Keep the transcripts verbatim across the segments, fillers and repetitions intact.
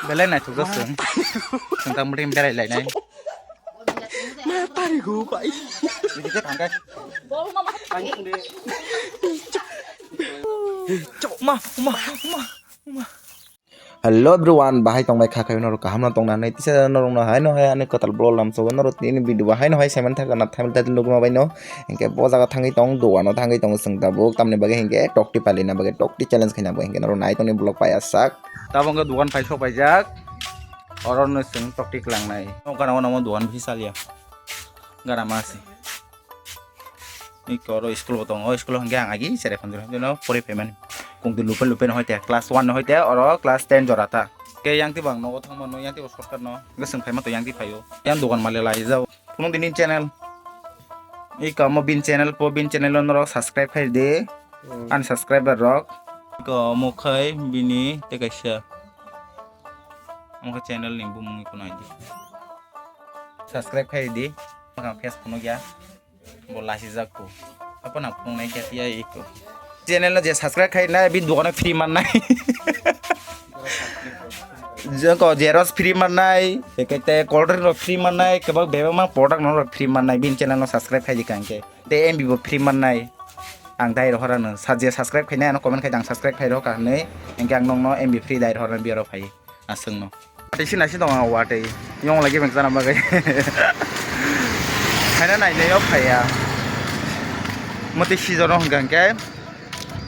Belai naithokjak chwng. Chwng tamo tei belai lainai. Ma tari go bai. Bidi khe thangkhe. Chok, ma, ma, ma, ma. Hello everyone, bahai tongbai kha khayo norok kaham no tongna nai tisa norok no hai no hai ani kwtal bolo lam sobo norok tini video hai no hai semen thaka na thamil title nugma bai no. Hinkhe bo jaga thangwi tong, dogan o thangwi tong chwng tabuk, tamni bagwi hinkhe tokti palina bagwi tokti challenge khaina bagwi hinkhe norok nai tongni vlog pai asak. Tabuk hinkhe dogan pai sok paijak. Oro no chwng tokti klangnai. Nokha no namo dogan bisi chalia. Gara masi. Iko oro school bo tongo, o school o hinkhe ang agi cherai phone jora no pori phaimani. Kungtwi lupe lupe no hoite class one no hoite oro class ten jora ta. Ke yang tibang nogo thangmano, yang tibo shortcut no. Gosong phaima to yang ti phaio. Yang dogan male lai jao. Phunuk di nini channel. Iko omo bini channel po, bini channel o norok subscribe khai di. Hmm. Ani subscriber rok. Iko omo khai bini tei kaisa. Omo khai channel ni bumung iko nai di. Subscribe khai di. Ang face phunuk ya. Bo lasijak ko. Apa na phunuk nai khe ya iko. Channel no je subscribe khai nai, bini dogan o free man nai. Joko xerox free man nai, ekete cold drink rok free man nai, kebak bebak ma product no rok free man nai, bini channel no subscribe khai di kangke. Te M B bo free man nai. Ang dai rohor ano, sa je subscribe khai nai ano comment khai di ang subscribe khai rohor ka hinui, engke ang nong no M B free dai rohor ano biaro phai. Aswk no. Tei sina si tong watwi. Yong lagi beng sana bagwi. Haina nai nai yok phaiya. Motwi season o hwnkha hwnkhe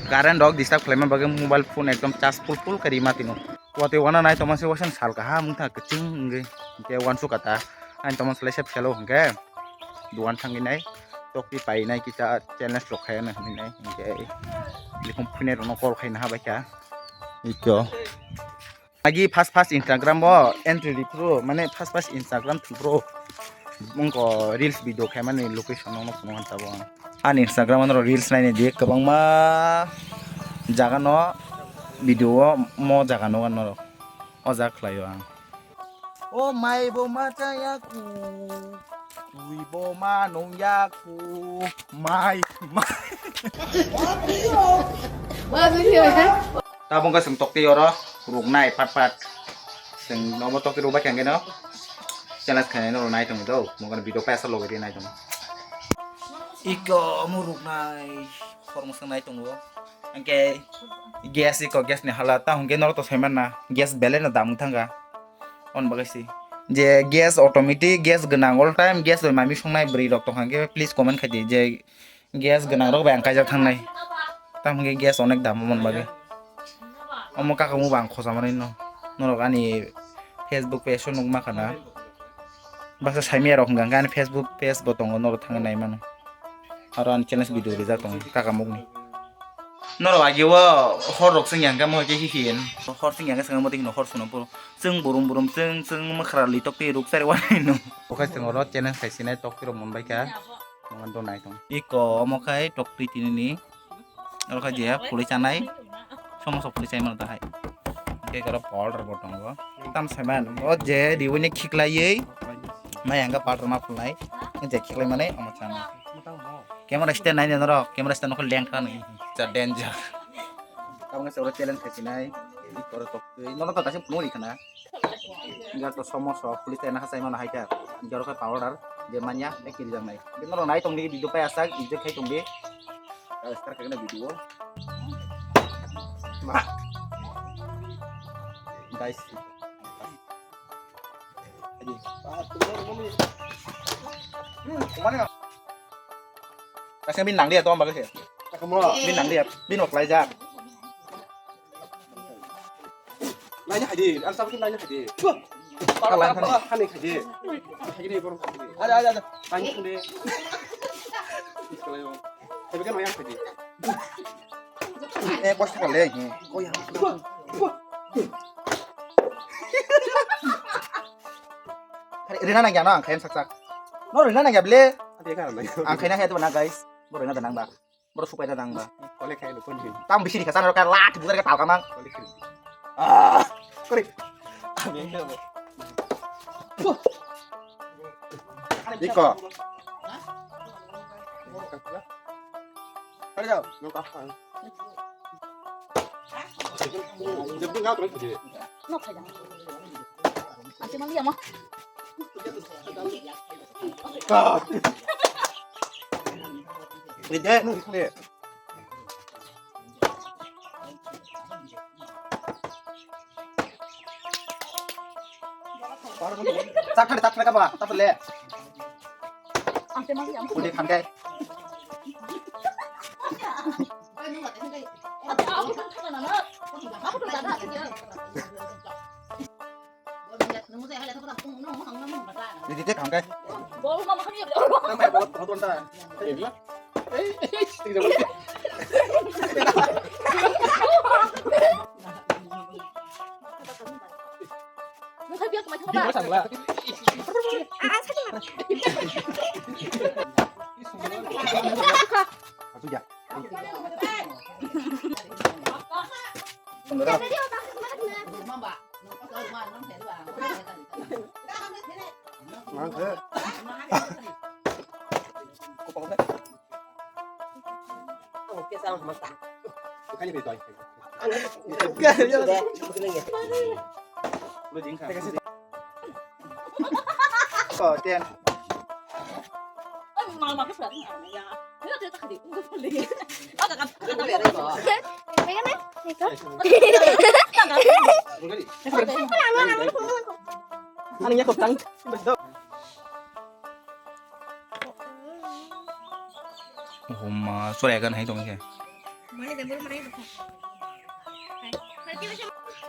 current rok disturb khlaima bagwi mobile phone ekdom charge full full khe rima tino. Watwi wana nai tongma se waisa sal kaham wngkha kwchwng wngwi. Hwnkhe wansuk kata. Ani tongma salai se phelo hwnkhe. Duan thangwi nai. Tokti pai nai kisa challenge rok khai ano hinwi nai. Hwnkhe. Likhum phunai rokno call khai naha baikha. Iko. Agi first first Instagram o entry riphuru, mane first first Instagram thwngphuru wngkha reels video khaimani location no phunukha tabuk ang. Ani Instagram o norok reels nainai di, kwbangma jaga no video o mo jaga no norok o jaga khlaio ang. O mai bo ma chaya ku. Twi bo ma nung ya khu mai, mai. Tabung ka sung tokti oro ruknai pat pat. Sung nomo tokti rukbai kangke no. Challenge khainai no nai tong do. Mungkana video paisa logo di nai tong. Iko mo ruknai. Khormo sung nai tongo. Angke gas iko gas ni hala ta hungke norok to saiman na. Gas belai no dam thanga. On bagwi si. Je gas automatic, gas gwnang all time, gas bai mami songnai bwrwi rok tongkha hwnkhe please comment khai di je gas gwnang rok bai ang kaijak thangnai. Tamo hwnkhe gas onek dam mon bagwi. Omo kaka mo bang khosa manwi no. Norok ani Facebook page o nukma khana. Baksa saimaya rok hwnkha hwnkhe ani Facebook page bo tongo norok thangwi nai mano. Aro ani challenge video rijak tongo kaka mokni. Norok agi o hor rok chwng yang khe mo khe hihi hin. Hor chwng yang khe swngwi motwi hino hor suno puro. Chwng burum burum chwng chwng mwkhra li tokti ruk chari wani no. Bukhai chwng oro challenge khai sinai tokti rok mon bai kha. Mo do nai tong. Iko omo khai tokti tini ni. Oro khai je phulwi chanai. Somoso phulwi chai mano ta hai. Khe karo powder bo tongo. Tam sai man. O je riwini khiklaiwi. Mai ang khe powder ma phulnai. Je khiklai mani omo chanai. Camera stand nai norok, camera stand nokho lengkha nai. Cha danger. Tamo se oro challenge khai sinai. Oro tok twi. Nono to dasim phunuk ri khana. Jar to somoso police tai na hasai mano hai kha. Jar khe powder je manya e kiri jang nai. Norok nai tong di video pai asak enjoy khai tong di. Start khai na video. Ma. Guys. Kasi bin nang dia to ang bagay siya. Bin nang dia, bin oklay ja. Lainnya haji, ang sabi lainnya haji. Kalay ka ni. Haji ni borong haji. Ada ada ada. Lainnya haji. Sabi kan yang haji. Eh, bos ka le. Oh ya. Rina nang ya no ang khayan sak sak. No rina nang ya ble. Ang khayan hai to na guys. Bo rina da nang ba. Bo supai da nang ba. Kole khayan ko ni. Tam bisi di khasan ro ka lat bugar ka tal ka mang. Kole khayan. Ah. Kore. Ami ang khayan. Iko. Kare jao. Jab din gaw to. No khaida. Ante mang ya mo. Ka. Ni de, ni de. Chak thani, chak thani ka ba, chak le. Ante mang ya mo. Uli khan kai. Didi te khangkai. Nang mai bot bot ta. Asuya. Oh, ten. Ani ya kotang. Homa, sore agan hai tong khe.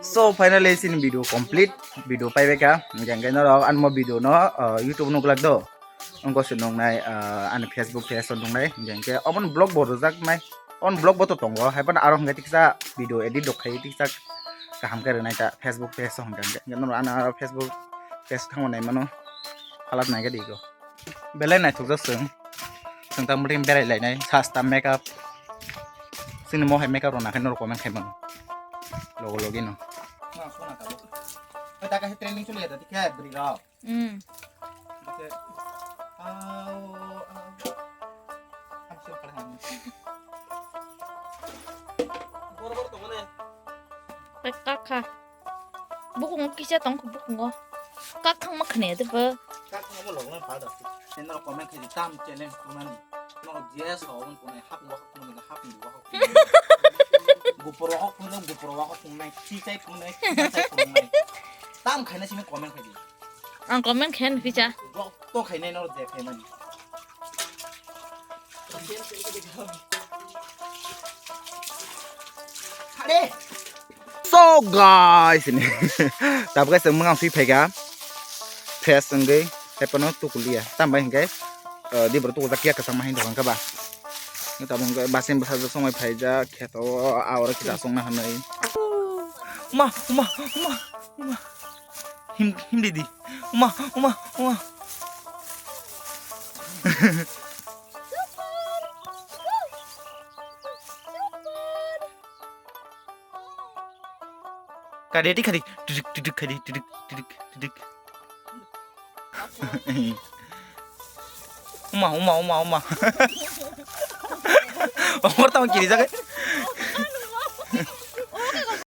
So finally sini video complete, video pai beka, jengke norok anmo video no, uh, YouTube no glak do, ongko se nongnai, uh, ani Facebook page o nongnai, jengke omo vlog bo rwjak nai, omo vlog bo to tongo, hai phano aro hwnkhe tiksa video edit rok khai tiksa kaham khe rwnai ta Facebook page o hwnkhe, hwnkhe norok ano Facebook page thangma nai mano, halat nai khe di ko. Belai naithokjak chwng. Chwng tamo tei berai lainai, sasta makeup. Chwngni mohai makeup rok nakhai norok comment khai mano. Logo logi no. Oi, ta kaisa trending choli ya, ta dikhe bwrwi rok. Hmm. Dikhe, au, au. Hamsi kala hani. Bor bor tongo ne. Kakha. Bukungo kisa tong kho bukungo. Kak thangma khne de bo. Kak thangma logna pa da. Channel comment khe tam challenge kunani. No J S ho on kunai hap wa kunai hap wa. Gupro ho kunai gupro wa kunai. Chi chai kunai chi chai kunai. Tam khaina simi comment khe di. Ang comment khen pisa. Jok to khainai no je khaimani. So guys, ini tabuk guys, ang mangang twi phaika fresh wngwi, hai phano tukuliya, tambai hwnkhe, eh, dibro tukujak ya kwchangma hinwi thangkha ba. Tabuk hwnkhe basin bwsajwk songwi phaijak, kheto o, a oro kisa chongna hwnwi. Ma, ma, ma, ma. Him, him di di. Uma, uma, uma. Kadi, di kadi. Didik, didik, kadi, didik, didik, didik. Uma, uma, uma, uma. Omor tamo kiri jaga.